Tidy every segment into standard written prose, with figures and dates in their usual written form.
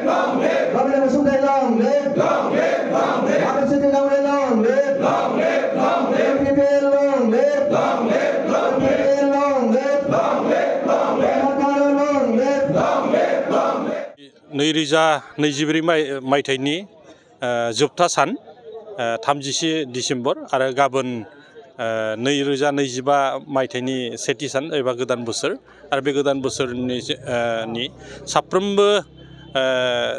long live. Governor Vasundhara, long live. Long live, long live. Bhagat Governor, long live. Long live, long live. UPPL, long live. Long live, long live. UPPL, long live. Long live, long live. Bhagat, long live. Long live, long live. 2024 मायथाइनि जोबथा सान 31 December आरो गाबोन 2025 मायथाइनि सेथि सान एबा गोदान बोसोर आरो बे गोदान बोसोरनि साफ्रोमबो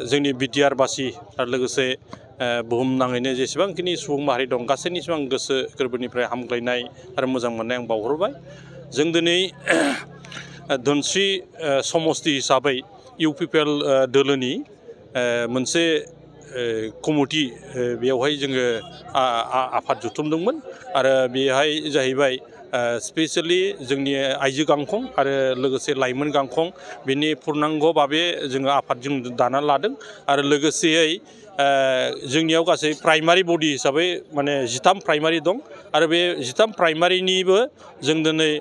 जोंनि बिटिआर बासि आरो लोगोसे बुहुमनाङैनो जेसेबांखिनि सुबुं माहारि दं गासैनिसिम आं गोसो गोरबोनिफ्राय हामग्लायनाय आरो मोजां मोननाय आं बावहरबाय। जों दिनै धोनस्रि समस्ति हिसाबै इउपिपिएल दोलोनि मोनसे कमिटि बेवहाय जोङो आफाद जुथुमदोंमोन आरो बेहाय जाहैबाय स्पेशली जोंनि आइजो गांखं आरो लोगोसे लाइमोन गांखं बेनि पूर्णांग भाबे जोङो आफाद जों दाना लादों आरो लोगोसेयै जोंनियाव गासै प्राइमारि बडि हिसाबै माने 13 प्राइमारि दं आरो बे 13 प्राइमारिनिबो जों दिनै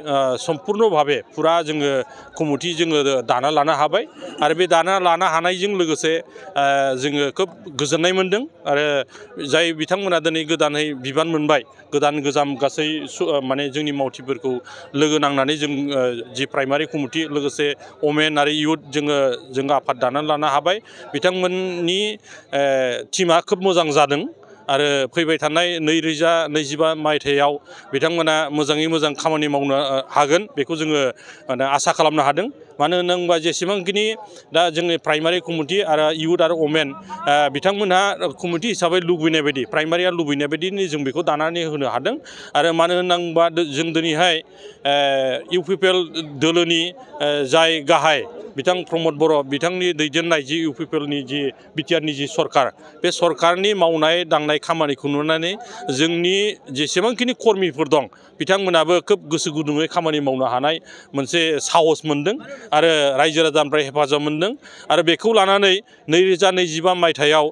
सम्पूर्ण भाबे पुरा जोङो कमिटि जोङो दाना लानो हाबाय आरो बे दाना लानो हानायजों लोगोसे जोङो खोब गोजोननाय मोनदों आरो जाय बिथांमोना दिनै गोदानै बिबान मोनबाय गोदान गोजाम गासै माने जोंनि मावथिफोरखौ लोगो नांनानै जों जि प्राइमारि कमिटि लोगोसे वमेन आरो इउथ जोङो आफाद दानानै लानो हाबाय बिथांमोननि टीमा खोब मोजां जादों आरो फैबाय थानाय 2025 मायथाइयाव बिथांमोना मोजाङै मोजां खामानि मावनो हागोन बेखौ जोङो आसा खालामनो हादों। मानो होनोबा जेसेबांखिनि दा जोंनि प्राइमारि कमिटि आरो इउथ आरो वमेन बिथांमोनहा कमिटि हिसाबै लुबैनाय बायदि प्राइमारिया लुबैनाय बायदिनि जों बेखौ दानानै होनो हादों आरो मानो होनोबा जों दिनैहाय इउपिपिएल दोलोनि जाय गाहाय बिथां प्रमद बर' बिथांनि दैदेननाय जि इउपिपिएलनि जि बिटिआरनि जि सरकार बे सरकारनि मावनाय दांनाय खामानिखौ नुनानै जोंनि जेसेबांखिनि कर्मिफोर दं बिथांमोनाबो खोब गोसो गुदुङै खामानि मावनो हानाय मोनसे साहस मोनदों आरो रायजो राजानिफ्राय हेफाजाब मोनदों आरो बेखौ लानानै 2025 मायथाइयाव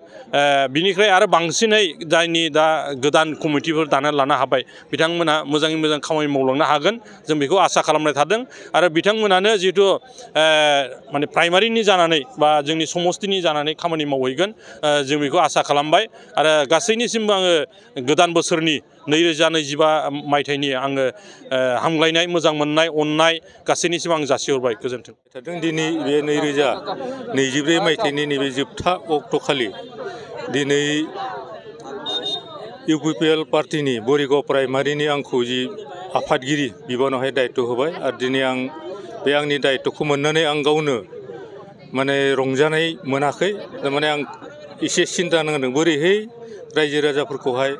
बिनिफ्राय आरो बांसिनै जायनि दा गोदान कमिटिफोर दाना लानो हाबाय बिथांमोना मोजाङै मोजां खामानि मावलांनो हागोन जों बेखौ आसा खालामनाय थादों आरो बिथांमोनानो जिहेतु माने प्राइमारिनि जानानै बा जोंनि समस्तिनि जानानै खामानि मावहैगोन जों बेखौ आसा खालामबाय आरो गासैनिसिमबो आङो गोदान बोसोरनि 2025 मायथाइनि आङो हामग्लायनाय मोजां मोननाय अननाय गासैनिसिम आं जासिहरबाय गोजोन्थों। दिनै बे 2024 मायथाइनि नैबे जोबथा अक्ट'खालि दिनै इउपिपिएल पार्टिनि बरिगाव प्राइमारिनि आंखौ जि आफादगिरि बिबानावहाय दायित्व होबाय आरो दिनै आं बे आंनि दायित्वखौ मोननानै आं गावनो माने रंजानाय मोनाखै थारमाने आं एसे सिन्ता नांदों बोरैहाय रायजो राजाफोरखौहाय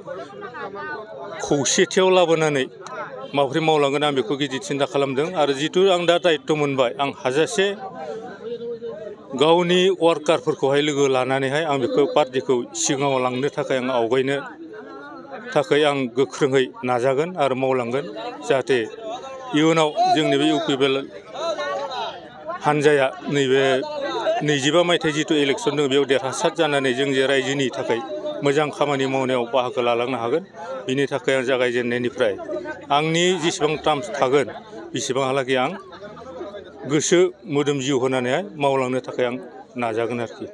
खौसेथियाव लाबोनानै माबोरै मावलांगोन आं बेखौ गिदिर सिन्ता खालामदों आरो जिथु आं दा दायित्व मोनबाय आं हाजासे गावनि वार्कारफोरखौहाय लोगो लानानैहाय आं बेखौ पार्टिखौ सिगाङाव लांनो थाखाय आं आवगायनो थाखाय आं गोख्रोङै नाजागोन आरो मावलांगोन जाहाथे इयुनाव जोंनि बे इउपिपिएल हान्जाया नैबे 25 मायथाइ जिथु इलेक्सन दं बेयाव देरहासार जानानै जों जे रायजोनि थाखाय मोजां खामानि मावनायाव बाहागो लालांनो हागोन बिनि थाखाय आं जागायजेननायनिफ्राय आंनि जेसेबां टार्म्स थागोन बेसेबांहालागै आं गोसो मोदोम जिउ होनानैहाय मावलांनो थाखाय आं नाजागोन आरोखि।